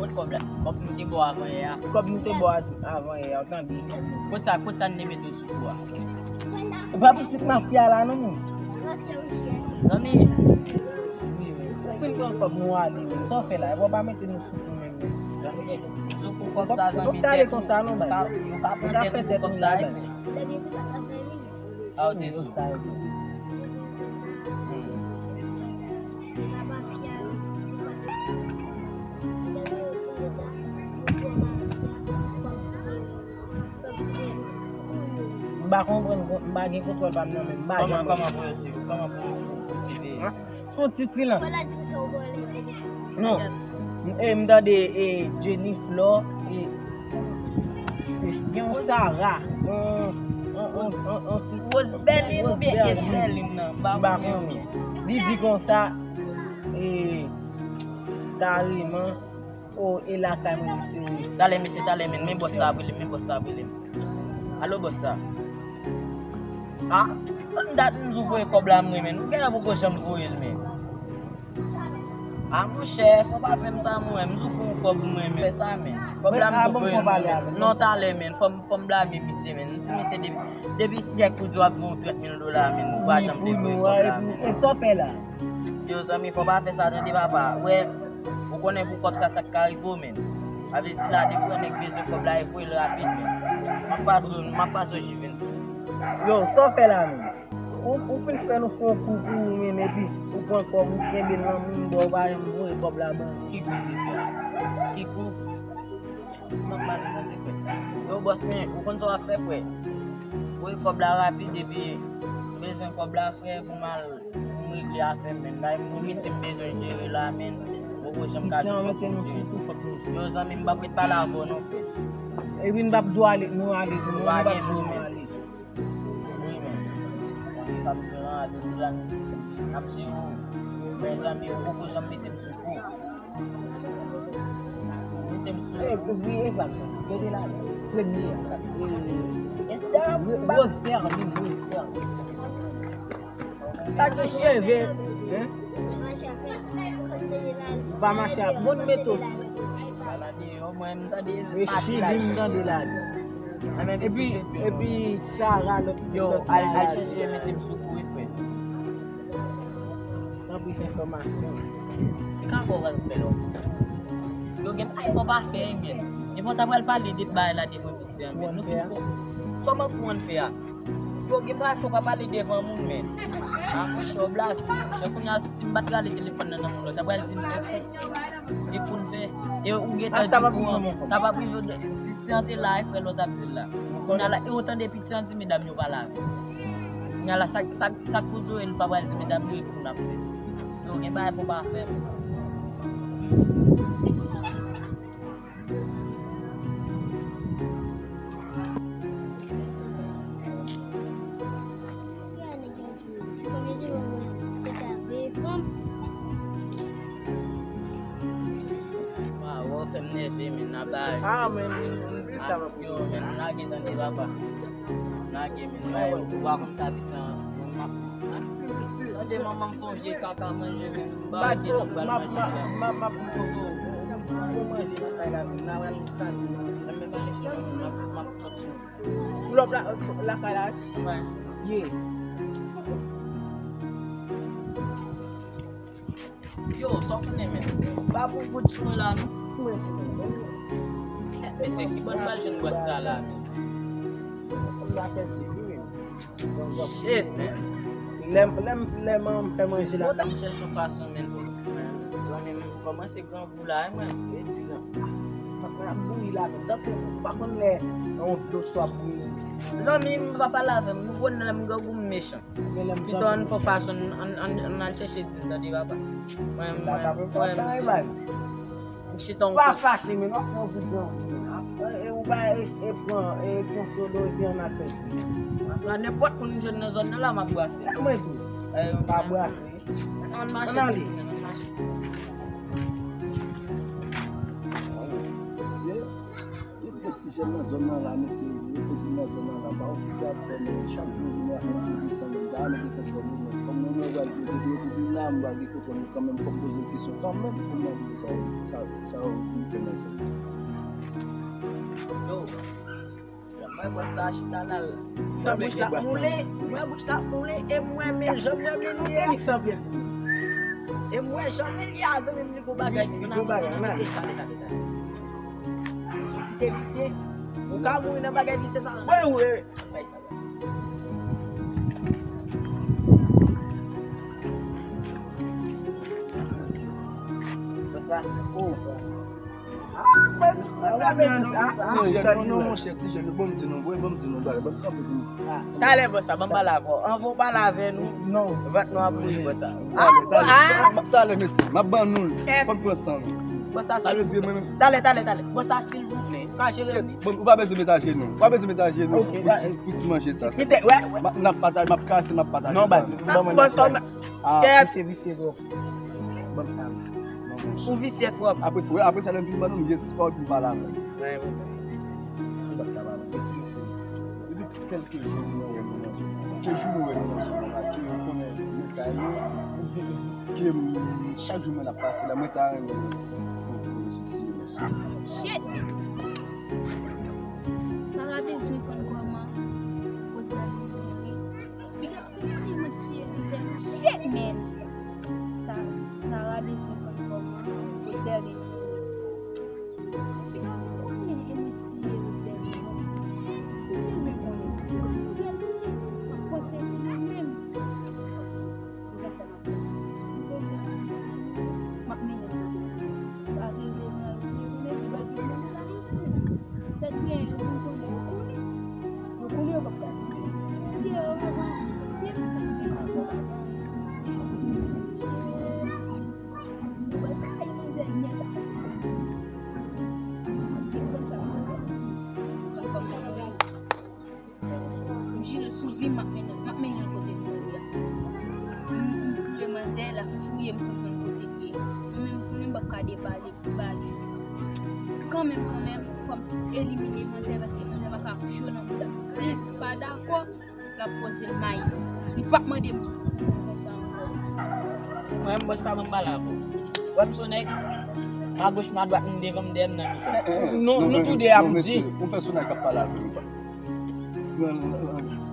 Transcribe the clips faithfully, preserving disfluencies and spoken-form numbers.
Kot kòb la? Kòb nou te ba w avan yè a. Kòb nou te ba w avan yè a, w tande? Kot sa, kot sa n te mete w sou kou a? Ou pa pitit mafya la non, menm. Zanmi. Wi, wi. Ou fin pran kòb nou ale, menm. Sa w fè la? Ou pa mete nou sou kou menm, menm. Zanmi, sou kou kòb sa, zanmi, tèt ou. Yo ka pran tèt ou pou kòb sa, wi. A, ou te di. M pa konprann, m pa gen kontwòl pa m nan men m. M pa janm. Kòman, kòman pou yo swiv? Kòman pou yo swiv? Sou ti silans. Non. E, m tande, e, Jenny Flor, e, e, gen yon Sarah, yon, yon, yon, yon, yon Rose Berlin oubyen Rose Berlin. Berlin nan, m pa konnen. Li di konsa, e, kareman, o, e lakay mwen, mesye. Talè, mesye, talè, men, men bòs la ap rele m, men bòs la ap rele m. Alo, bòs la. A, konn dat m di w voye kòb la mwen, men. Ou genlè poko janm voye l, men. A, monchè, fò pa fè m sa, mwen. M di w fè yon kòb mwen, men. Fè sa, men. Kòb la m di w voye l mwen, men. Non, talè, men. Fò m, fò m blame misye, men. M di misye depi, depi syèk ou di w ap voye yon trant mil dola, men. Ou pa janm te voye kòb la, men. E sa w fè la? Yo, zanmi, fò pa fè sa, tande, papa. Wè, ou konnen pou kòb sa, sa k ka rive w, men. Sa vle di la, depi yon nèg bezwen kòb la, e voye l rapid, men. M ap pase w, m ap pase w Juventus. Yo, sa w fè la, men? Ou, ou fin fè nou fè yon kou pou ou, men, epi ou pran kòb, ou kenbe l nan men w, ou pa janm voye kòb la ban nou. Ki kou m te fè? Ki kou? M ap pale tande, frè. Yo, bòs, men, ou konn sa w ap fè, frè? Voye kòb la rapid, epi m bezwen kòb la, frè, pou m al, pou m regle afè m, men. Bagay m mete m bezwen jere la, men. Poko janm ka jwenn kòb pou m jere. Yo, zanmi, m p ap ret pale avè w non, frè. Epi n p ap di w ale, nou ale tou, nou pa di w nou ale. Wi, men. Sa m di w lan, ale tou la, n ap jere w. Men, zanmi, ou poko janm mete m sou kou. Mete m sou kou. E, wi, egzakteman. Gade la, premye a. E, Esther, Rose Berlin, Rose Berlin. Sa gen cheve, hein? Ou pa mache ak moun, mete w sou. E chili m tande la. Epi, epi Sarah, lòt, yo, al, al chèche mete m sou kou, wi, frè. Tanpri, fè enfòmasyon. Ki ka fè w pral fè lò? Yo gen bagay fò pa fè, men. Epi w ta pral pale de bagay la devan piti an, men. Nou fin fò. Kòman pou w fè a? Yo, gen bagay fò pa pale devan moun, men. A, monchè, w blaze. Monchè, kounye a, si m pa t rale telefòn nan nan moun lòt, ta pral di m, e pou n fè. E ou gentan di pou an, ta p ap rive, piti an te la, e frè lòt ap di l la. Kounye a la, e ou tande piti an di medam yo pa lave. Kounye a la, sa, sa, sa k pou di w, e l pa pral di medam yo, e pou n ap fè. Yo, gen bagay fò pa fè. Waw, ou fè m nève, men, n ap bay. Ah, men, m di sa, yo, men, lage tande, papa. Lage, men, bay, ou pa konn sa, piti an, mwen, m ap Tande, manman m fè yon vye kaka manje, men m pa wè kisa m pral manje la. M ap, m ap, m ap, m ap, m ap manje lakay la, men m pral tande, men m ap, m ap sòti. Pull up la, lakay la, wi. Ye. Yo, sa w konnen, men. Pa pou bout sou mwen la, non. Mesye, ki bò n pral jwenn bwat sa la, men? M pa pèdi, wi, men. Shit, man. Lè, lè, lè m fè manje la. Bon, m chèche yon fason, men, pou, men, zanmi m kòmanse grangou la, wi, mwen. E di non. Fòk n ap bouyi la, men. Tankou, ou pa konn lè yon dlo swa bouyi. Zanmi m, pa pale avè m. Nou konn lè m grangou, m mechan. Pito ann fè fason, ann, ann, ann al chèche di l, tande, papa. Mwen, mwen, mwen. M chita yon kote. Pa fache, men w ap fè yon bout grangou. E, ou pa e, e pran, e, pran solo, epi ann al fè di. Nan nenpòt moun m jwenn nan zòn nan la, m ap brase. Mwen tou. M ap brase. Ann mache, ann ale. Ann mache. Mesye, gen de ti jèn nan zòn nan la, mesye, yo te vin nan zòn nan la, pa wè kisa y ap fè, men chak jou vin ap monte desann, m pa renmen gen kòntwòl yo, men kòm mwen, mwen pral vin, depi yo te vin la, m pral gen kòntwòl yo kanmenm, fò m poze kesyon kanmenm pou m mande yo sa yo, sa yo. Sa w di, fè nan zòn. Yo, mwen, mwen sa chita la. Mwen bouch la moule, mwen bouch la moule, e mwen men jan mwen men li a. E mwen jan men li a, zanmi m, li gon bagay. Li gon bagay, men. Tale, tale, tale. Ou kite visye. Ou ka mouri nan bagay visye sa. Mwen, wi. Ti jèn, non, non, monchè, ti jèn, ban m di nou, ban m di nou bagay, ban m kanpe pou nou. Talè, bòs la, ban m pale avè w. Anvan w pale avè nou, vant nou ap bouyi, bòs la. Talè, talè, mesye, m ap ban nou l. Fò n pran san nou. Bòs la, talè, talè, talè. Bòs la, silvouplè, ou ka jere m? Bon, ou pa bezwen met ajenou. Ou pa bezwen met ajenou pou, pou, pou ti manje sa. Kite, wè. M ap, n ap pataje, m ap kase, n ap pataje. Non, ba, ban mwen. Bòs la, ah, misye visye twòp. Ban m sa. Ou visye twòp. Apre, wè, apre sa, lè m fin ban nou, m gen ti pawòl pou m pale avè l. Wè, wè. M pa t ka pale. Kèlke jou nou wè nou nan zòn nan, kèlke jou nou wè nou nan zòn nan, ke yo konnen nou kay nou, ke m, chak jou mwen ap pase la, mwen ta renmen nou, nou, nou soti, mesye. Shit! Sa rapid sou konn kòman. Post la vin vini. Big up tout moun, mwen tiye mizè. Shit, man! Sa, sa rapid sou konn kòman. Post la vin vini. M jire sou vi m, m ap mennen l, m ap mennen l kote m mouri a. M, m touye manzè, l ap fouye m pou m konn kote l ye. Mwen menm, mwen menm, m p ap ka depale pou bal. Kanmenm, kanmenm, fò m elimine manzè, paske manzè pa ka cho nan bouda m. Si l pa dakò, l ap poze l may. Li p ap mande m konsa ankò. Mwen menm, bòs sa, ban m pale avè w. Wè m se yon nèg, agoch m, adwat m, devan m, dèyè m, nan mitan. Nou, nou tou de a m di. Yon pèsonaj k ap pale avè w.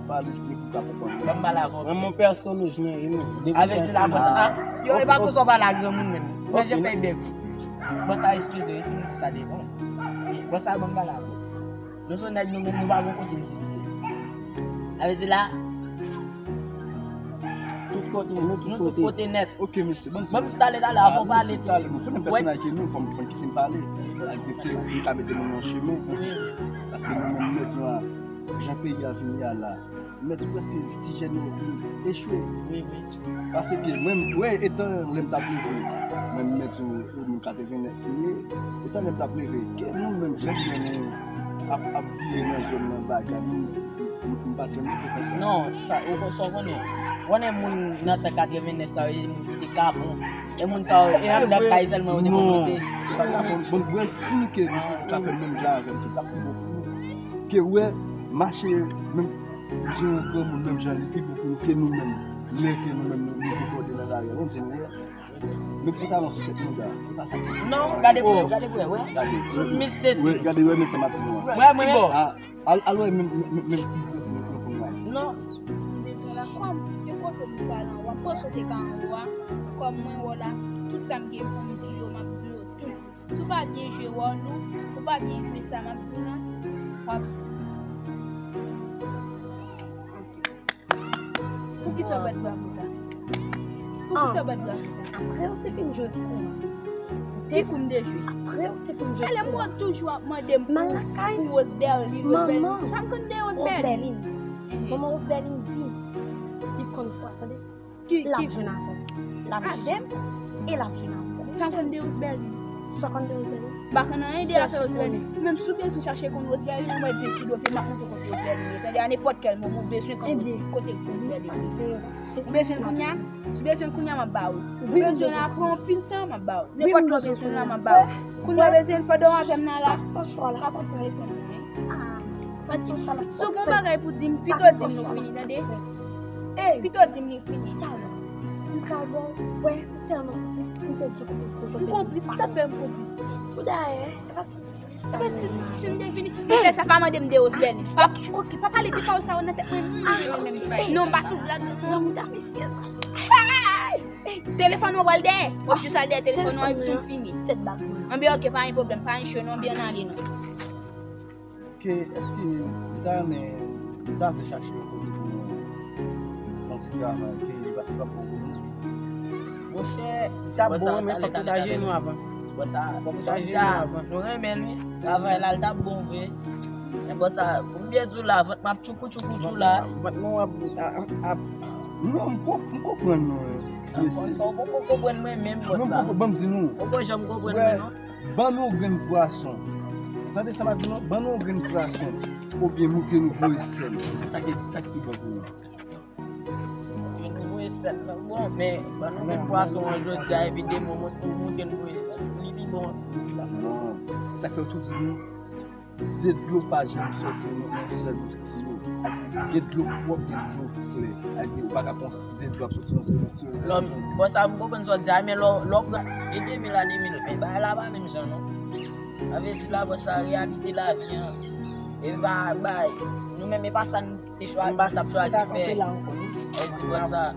Pale pou ka konprann. Ban m pale avè w. Mwen, mon pèsonaj mwen, e mwen. Avè di la, bòs sa, yo, e pa konsa w pale ak granmoun menm. Mwen, je fè bèk. Bòs sa, eskize, eskize, se sa devan. Bòs sa, ban m pale avè w. Nou se nèg nou menm, nou pa gon kote n soti. Sa vle di la, tout kote, nou tout kote nèt. Ok, mesye, ban m di nou. Ban m di talè, talè, avan w pale tou. Talè, nou konnen pèsonaj ke nou, fò m, fò n kite m pale. Paske se nou ka mete nou nan chemen. Paske nou menm, nou di, jan peyi a vin ye a la. Mèt prèske ti jèn yo echwe. Wi, wi. Paske mwen, wè, etan lè m t ap leve, mwen, m mèt yon, yon moun katreven nèf li ye, etan lè m t ap leve, ke nou menm jèn jèn nou ap, ap vire nan zòn nan bagay, nou, m, m pa t janm leve konsa. Non, se sa, ou kon-, sa w konnen. Ou konnen moun nan tan katreven nèf sa yo, e moun ki te kapon. E moun sa yo, e anndan kay sèlman yo te konn rete. E pa kapon, bon, mwen si ke nou ka fè menm jan avè m, se t ap pi bon pou nou. Ke wè, mache, menm, jan yon granmoun, menm jan li pi bon pou nou ke nou menm. Lè ke nou menm, nou, nou dekòde nan lari a, nou di nou wè. Met pantalon sou tèt nou, gade. Se pa sa ki di. Non, gade pou wè, gade pou wè, wè. Gade. Sou misye ti. Wè, gade, wè, men sa m ap di nou an. Wè, mwen menm. Ah, al, al wè, menm, menm, menm ti zèb nou, nou konn wè. Non. M bezwen la, kòm, ke kote m pral an, w ap panse w te ka anwo a, kòm mwen wè w la, tout sa m gen pou m di yo, m ap di yo tout. Si w pa byen jwe wòl ou, ou pa byen jwe sa m ap di w lan, w ap. Poukisa w pèdi bwa konsa? Poukisa w pèdi bwa konsa? Apre w te fin jwe kou an. Ki kou m te jwe? Apre w te fin jwe kou an. E lè m wè w toujou ap mande m pou, pou Rose Berlin, Rose Berlin. Sa m konn de Rose Berlin? Manman Rose Berlin di, li konn fwa, tande. Ki, l ap jwenn avè m. L ap jwenn. E l ap jwenn avè m. Sa konn de Rose Berlin? Sa konn de Rose Berlin? M pa konn anyen de afè Rose Berlin. Menm si w bezwen chache konn Rose Berlin, ou mèt vin sou do pye m, m ap montre w kote Rose Berlin ye. Tande, a nenpòt kèl moman, ou bezwen konn kote Rose Berlin ye. Ou bezwen l kounya? Si w bezwen l kounya, m ap ba ou l. Ou bezwen l apre anpil tan, m ap ba ou l. Nenpòt lè w bezwen l la, m ap ba ou l. Kounya w bezwen l pandan w avè m nan la. Pa fè ti leson non, wi. Si w gen yon bagay pou di m, pito di m nou fini, tande? Pito di m li fini. M pral ba w, wè, m tèlman konplis, m te di w konplis. M konplis, tanpri, m konplis. Dayè, e pa t sou diskisyon sa. E pa t sou diskisyon m te vini. Mesye sa pa mande m de Rose Bernice. Pa, ok, pa pale de pawòl sa yo nan tèt mwen. Ah, ok. Non, m pa sou blag, non. Nan mouda mesye sa. Telefòn ou pral dèyè. W ap jis al dèyè telefòn ou epi tou fini. Tèt bag mwen. Anben, ok, pa gen pwoblèm, pa gen cho non, anben, ann ale non. Ke, èske ou ta renmen, ou ta vle chache yon kote pou nou fè yon ti travay, ke li pa, li pa poko nou? Monchè, li ta bon, men fòk nou ta jwenn nou avan. Bon, sa, fòk nou ta jwenn nou avan. Nou renmen l, wi. Travay la, l t ap bon vre. Men bon, sa, pou m byen di w la, vant m ap tchoukou tchoukou tchou la. Vant nou ap, ap, ap. Non, m konp-, m konprann nou, wi. Bon, sa, ou poko konprann mwen menm, bon, sa. Non, m poko, ban m di nou. Ou poko janm konprann mwen, non. Ban nou yon grenn pwason. Tande sa m ap di nou, ban nou yon grenn pwason. Oubyen moute nou voye sèl. Sa ki, sa ki pi bon pou nou. Moute nou voye sèl la. Bon, men ban nou grenn pwason an jodi a, epi demen ou moute nou voye sèl. Li pi bon. Non. Sa k fè yo tou di nou, de dlo pa janm sòti nan, nan sèl bouch tiyo. Sa di, gen dlo pwòp, gen dlo klè. Sa di, ou pa ka pran de dlo ap sòti nan sèl bouch tiyo. Lòm, bon, sa m konprann sa w di a, men lò, lò w pran de de mil a de mil ven, bagay la pa menm jan, non. Sa vle di la, bon, sa reyalite lavi an. E pa bay. Nou menm, e pa sa n te chwa-, nou t ap chwazi fè. E di, bon, sa,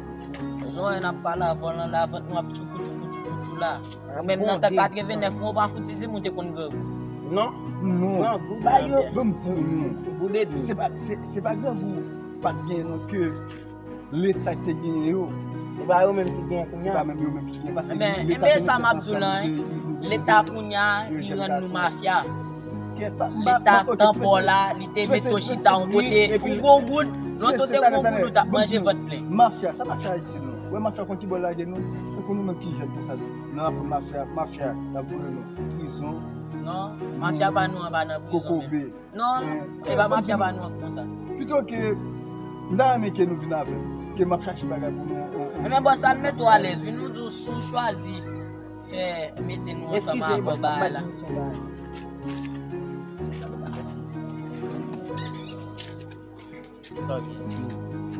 jan n ap pale avè w lan, la vant nou ap tchoukou, tchoukou, tchoukou, tchou la. Ou menm nan tan katrevennèf, ou pa fouti di m ou te konn grangou. Non. Non. Grangou, ba yo. Bon, m di nou. Goude dlo. Se pa, se, se pa grangou pa t gen non ke Leta te genyen yo. Se pa yo menm ki genyen kounye a. Se pa menm yo menm ki genyen, paske Leta te mete sa m ap di w lan, wi. Leta kounye a, li rann nou mafya. Leta tanpò la, li te mete w chita yon kote, ou gon goud, lòt kote ou gon goud, ou t ap manje vant plen. Mafya, sa mafya Ayiti non? Wè mafya konn ki bò l lage nou? Tankou nou menm ki jèn konsa, nan lapò mafya, mafya, l ap voye nou prizon. Non, mafya pa nou an pa nan prizon menm. Non, e pa mafya pa nou an konsa. Pito ke, m ta renmen ke nou vin avè m, ke m ap chache bagay pou nou. Ebyen, bòs, sa n mete w alèz, wi, nou di w si w chwazi fè mete nou ansanm avè w bagay la. Sa w di?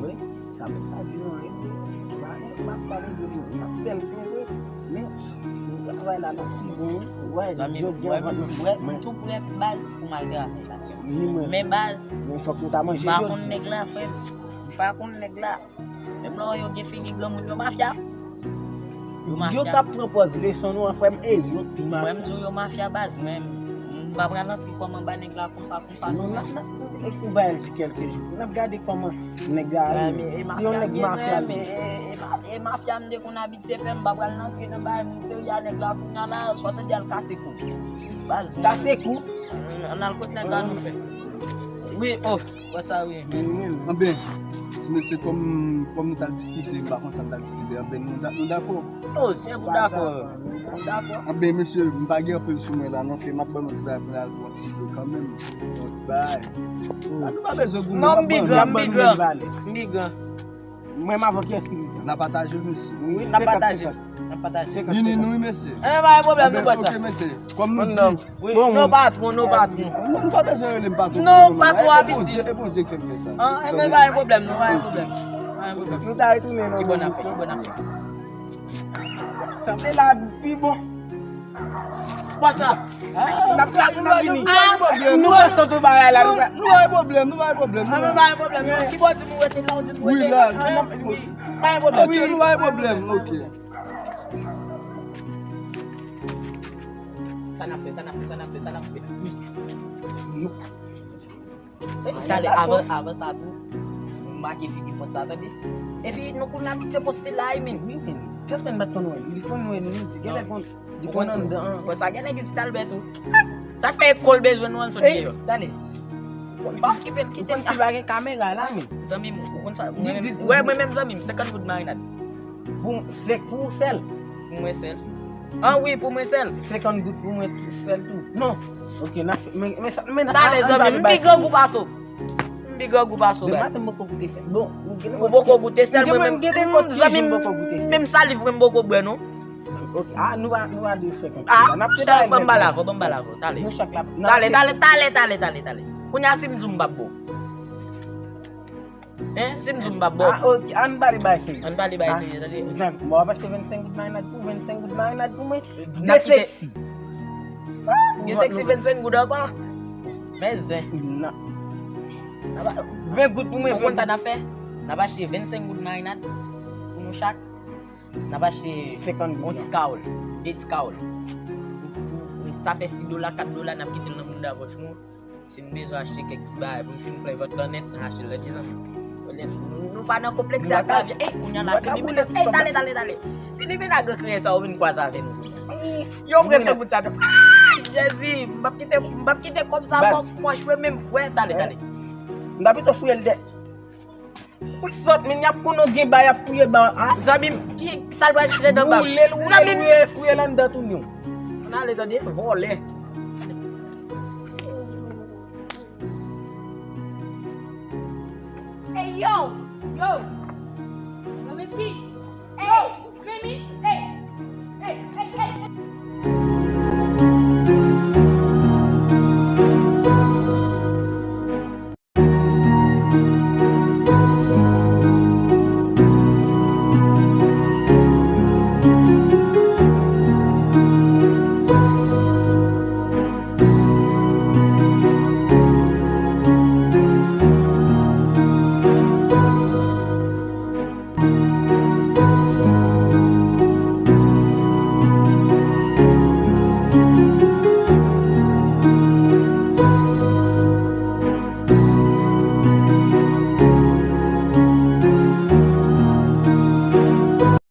Wi, sa m sa di nou, wi. M ap pale de nou, m ap fè l fè vre. Men, travay la, n ap suiv ou, wi. Zanmi m, wè, m tou prè baz pou m al travay la. Men baz, men fòk nou ta manje jodi. M pa konn nèg la, frè m. M pa konn nèg la. Menm lè w wè yo gen figi granmoun, yo mafya. Yo mafya. Yo k ap pran pòz leson nou an, frè m, e yo pi mafya. Mwen, m di w yo mafya baz, mwen, m pa pral antre kòm anba nèg la konsa, konsa, non. Non, n ap, n ap, e pou bay l ti kèlke jou. N ap gade kòman nèg la ye. Si yon nèg mafya li ye. E mafya m te konn abitye fè, m pa pral antre nan bagay moun serye a nèg la kounye a la, swa tande al kase kou. Baz, kase kou? Ann al kot nèg la nou fè. Wi, oh. Wè sa wi. Anben, ti mesye, kòm, kòm nou t al diskite, m pa konn sa n t al diskite, anben, nou da-, nou dakò. Oh, si w dakò, m dakò. Anben, mesye, m pa gen anpil sou mwen la, non, ke m ap ban nou ti bagay pou n al pran ti dlo kanmenm. Yon ti bagay. Oh. Nou pa bezwen goumen, non, m big up, m big up. M big up. Mwen m avè w, kiyès ki pi gran? N a pataje, mesye. Wi, n a pataje. N a pataje. Ni, ni, nou, wi, mesye. Enben, pa gen pwoblèm, nou pran sa. Ok, mesye. Kòm nou di, wi, bon, non, patwon, non, patwon. Nou, nou pa bezwen rele m patwon. Non, patwon abitid. E Bondye, e Bondye k fè m fè sa. An, enben, pa gen pwoblèm, non, pa gen pwoblèm. Pa gen pwoblèm. Nou ta retounen nan. Ki bòn afè, ki bòn afè. Kanpe la pi bon. Pasa. N ap, n ap, n ap vini. Nou wè sot ou bagay la, nou wè. Nou pa gen pwoblèm, nou pa gen pwoblèm. An, nou pa gen pwoblèm. Ki bò di m ou rete la, ou di m ou rete la. Wi, la. Pa gen pwoblèm. Ok, nou pa gen pwoblèm, ok. Sa n ap fè, sa n ap fè, sa n ap fè, sa n ap fè. Epi talè, avan, avan sa tou, nou make figi pòt sa, tande. Epi nou konn abitye poste la, wi, men. Wi, men. Jasmine pa t konn wè l. Li konn wè nou, li di, genlè konn, li konn anndan an. Bon, sa genlè gen ti Albert tou. Sa k fè ekòl bezwen nou ann sot deyò. Talè. Pa okipe l, kite l. Ou konn si pa gen kamera la, men. Zanmi m, ou konn sa. Wè, mwen menm zanmi m, senkant goud marinad. Pou, se pou ou sèl? Pou mwen sèl. An wi, pou mwen sèl. Senkant goud pou mwen sèl tou. Non. Ok, n a fè, men, men sa, men talè, zanmi m, m pi grangou pase w. M pi grangou pase w, baz. Demen maten m poko goute sèl. Bon, ou poko goute sèl, mwen menm, zanmi m, menm saliv mwen m poko bwè, non. Ok, a, nou va, nou va de fè konsa. A, chak, ban m bal avè w, ban m bal avè w, talè. Nou chak la, talè, talè, talè, talè, talè, talè. Kounye a si m di w m p ap ba w. Hein? Si m di w m p ap ba w. Ah, ok. Ann pale bagay serye. Ann pale bagay serye, tande. Bon, w ap achte vennsenk goud marinad pou, vennsenk goud marinad pou mwen. De seksi. Ah, Gen seksi vennsenk goud ankò. Men zen. Ven goud pou mwen. Ou konn sa n ap fè? N ap achte vennsenk goud marinad pou nou chak. N ap achte yon ti kawòl, de ti kawòl. Sa fè sis dola, kat dola, n ap kite l nan mounda pòch nou. Si n bezwen achte kèk ti bagay pou n fin play vant lan nèt, n achte l, mezanmi. Nou pa nan konplèks ak ravya. Ey, kounye a la, si li vin, ey, tale, tale, tale. Si li vin ak grenn sa, ou vin kwaze avè nou. Yo, prese bout sa tou. Ay, Jezi, m p ap kite, m p ap kite kòb sa pòch mwen menm. Wè, tale, tale. M ta pito fouye l dè. Ou sòt, men y ap konnen w gen ba, y ap fouye ba. Zanmi m, ki sa l pral chache nan ba? Boule l, woule l, fouye l anndan tou non. Ann ale, tande, vòlè.